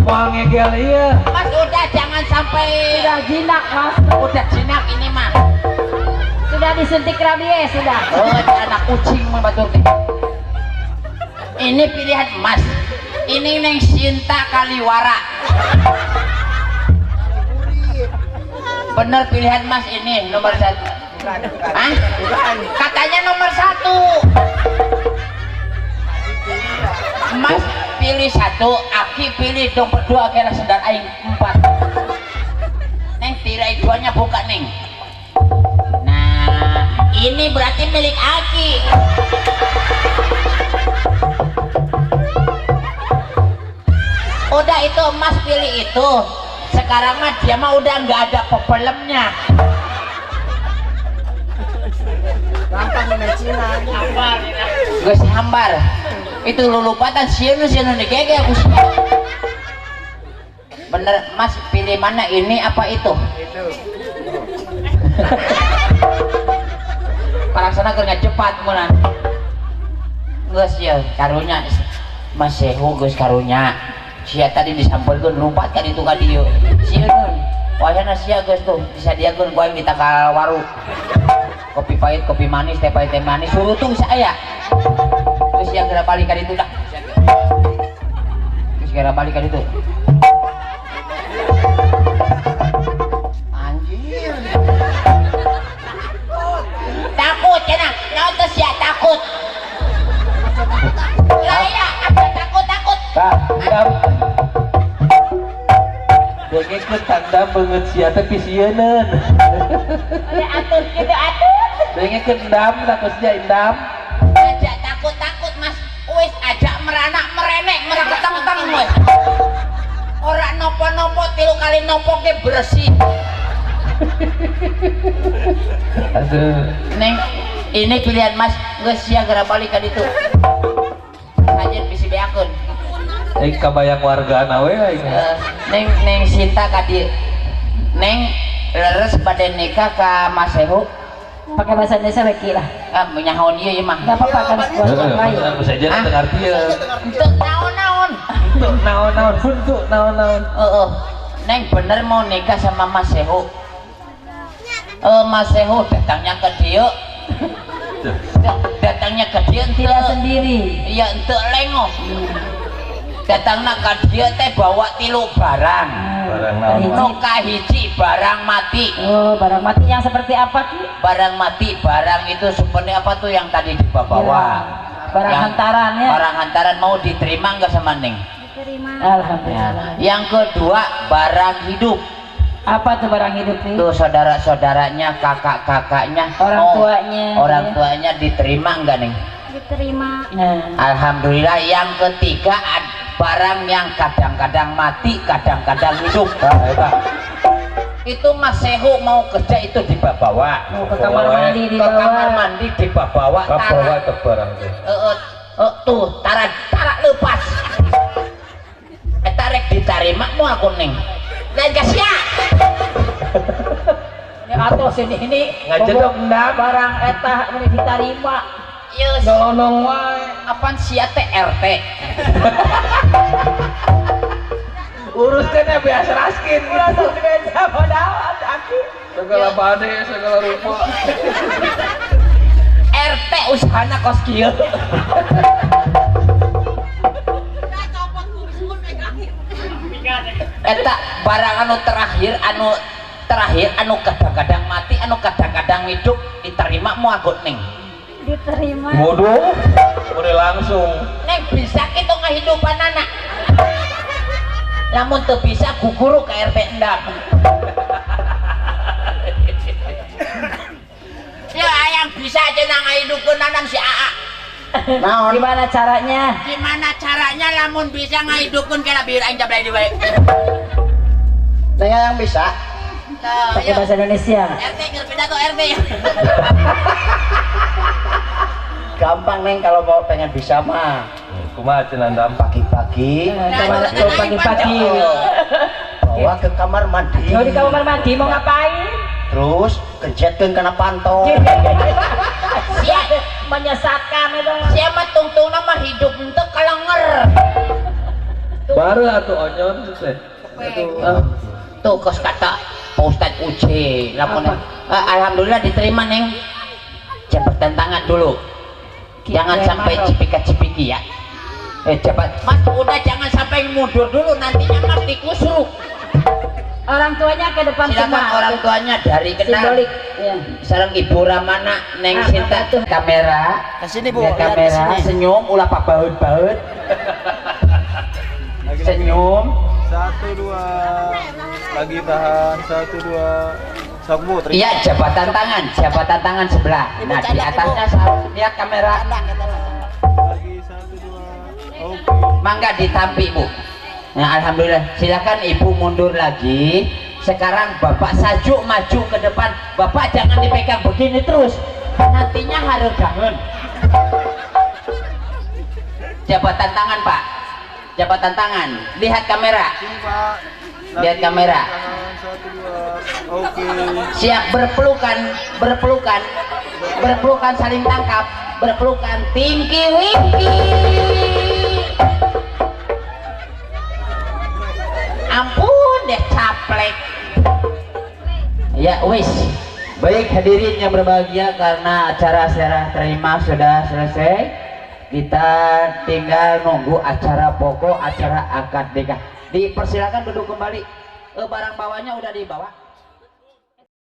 Mau ngegel iya. Mas udah jangan sampai. Sudah jinak mas. Udah jinak ini mah. Sudah disuntik rabies sudah. Oh, anak kucing mah batur teh. Ini pilihan Mas. Ini Neng Sinta Kaliwara. Bener pilihan Mas ini nomor 1. Hah? Katanya nomor 1. Mas pilih 1, Aki pilih nomor 2, kira sendal aing 4. Neng tirai 2-nya buka Neng. Nah, ini berarti milik Aki. Udah itu Mas pilih itu. Sekarang mah dia mah udah nggak ada problemnya. Gampang Cina. Geus hambar. Itu lulupatan sieun sieun digege aku sia. Bener Mas pilih mana ini apa itu? Itu. Paraksana keur ngacepat mun. Geus ya karunya Mas Sehu geus karunya. Sia tadi disampelkeun lumpat ka ditu ka dieu. Sieun. Wayahna sia geus tuh disadiakeun ku aing di tangkal waru. Kopi pahit, kopi manis, teh pahit, teh manis, surutung saya. Terus yang geura balik ka ditu dah. Terus geura balik ka ditu. Anjir. Takut cenah, naon teh sia takut. Lah iya, apa takut-takut? Tah, endam. Dengekeun tanda beungeut sia teh pisieuneun. Ada atur kitu atuh. Dengekeun endam takut sia endam. Aja takut-takut Mas. Wis aja meranak merenek mereketeng-teng wis. Ora nopo-nopo 3 kali nopo ge bersih. Aduh. Neng, ini pilihan Mas geus sia geura balik ka ditu. Sajen bisi beakeun. Aing kabayang wargana we aing. Neng Neng Sinta ka dieu. Neng leres bade nikah ka Mas Sehu. Pakai bahasa Indonesia we ki lah. Ah nyahoan ieu ieu mah. Enggak apa-apa kan sebuah lain. Bahasa aja teu ngarti ye. Henteu naon-naon. Henteu naon-naon, henteu naon-naon. Heeh. Neng bener mau nikah sama Mas Sehu. Mas Sehu datangnya ke dieu. Datangnya ke dieu tidak sendiri. Iya henteu lengoh. Datangna ka dieu teh bawa 3 barang. Barang naon? Nu kahiji barang mati. Oh, barang mati yang seperti apa Ki? Barang mati, barang itu seperti apa tuh yang tadi dibawa? Ya, barang yang, hantaran ya. Barang hantaran mau diterima enggak sama Neng? Diterima. Alhamdulillah. Ya. Yang kedua, barang hidup. Apa tuh barang hidup nih? Tuh saudara-saudaranya, kakak-kakaknya, orang tuanya. Orang tuanya diterima enggak Neng? Diterima. Nah. Alhamdulillah. Yang ketiga, barang yang kadang-kadang mati, kadang-kadang hidup. Nah, itu Mas Sehu mau kerja itu dibawa. Mau ke kamar mandi dibawa. Ke kamar mandi dibawa. Kabawa ke barang tuh. Tuh, tara tara lepas. Tarik diterima mau aku Neng. Lain kasih ya. Ini atau sini ini ngajedok endam barang eta meni diterima. Yes. Nolong wae. Apaan sia teh RT? Uruskan ya biasa raskin gitu. Segala bade, segala rupa. RT usahana kos kieu. Eta barang anu terakhir anu kadang-kadang mati, anu kadang-kadang hidup diterima moal Neng. Diterima. Bodoh, udah langsung. Neng bisa kita ngehidupan anak. Namun tuh bisa guguru ke RT endang. Ya yang bisa aja nang ngahidupkeun anak si AA. Naon? Gimana caranya? Gimana caranya lamun bisa ngahidupkeun kana bieu aing jablay di bae. Saya yang bisa. Pakai bahasa Indonesia. RT keur pidato RT. Gampang Neng kalau mau pengen bisa mah. Kumaha cenah ndam pagi-pagi. Pagi-pagi. Bawa ke kamar mandi. Oh, di kamar mandi mau ngapain? Terus kejetkeun kana panto. Sia menyesatkan itu. Sia mah tungtungna mah hidup henteu kalenger. Baru atuh onyon teh. Tuh kos kata Pak Ustadz Uce lamun alhamdulillah diterima Neng. Jabatan tangan dulu. Jangan sampai cipika-cipiki ya. Jabat Mas udah jangan sampai mundur dulu, nantinya Mas dikusruk. Orang tuanya ke depan. Silakan semua. Orang tuanya dari kenal. Simbolik. Ya. Sareng Ibu Ramana Neng Sinta tuh kamera. Ke sini, Bu. Ya, kamera senyum ulah pak baut-baut. Senyum. 1 2. Lagi tahan 1 2. Sok, Bu. Iya, jabatan tangan sebelah. Ibu, nah, di atasnya lihat kamera. Lagi 1 2. Oke. Mangga ditampi, Bu. Nah, alhamdulillah. Silakan Ibu mundur lagi. Sekarang Bapak Sajuk maju ke depan. Bapak jangan dipegang begini terus. Nantinya harus bangun. Jabatan tangan, Pak. Jabatan tangan. Lihat kamera. Sini, Pak. Lagi, lihat kamera. Tahan, 1 2. Oke. Siap berpelukan, berpelukan. Berpelukan saling tangkap, berpelukan tingki wingki. Ampun deh caplek. Ya wis. Baik hadirin yang berbahagia, karena acara serah terima sudah selesai, kita tinggal nunggu acara pokok, acara akad nikah. Dipersilakan duduk kembali. Barang bawanya udah dibawa.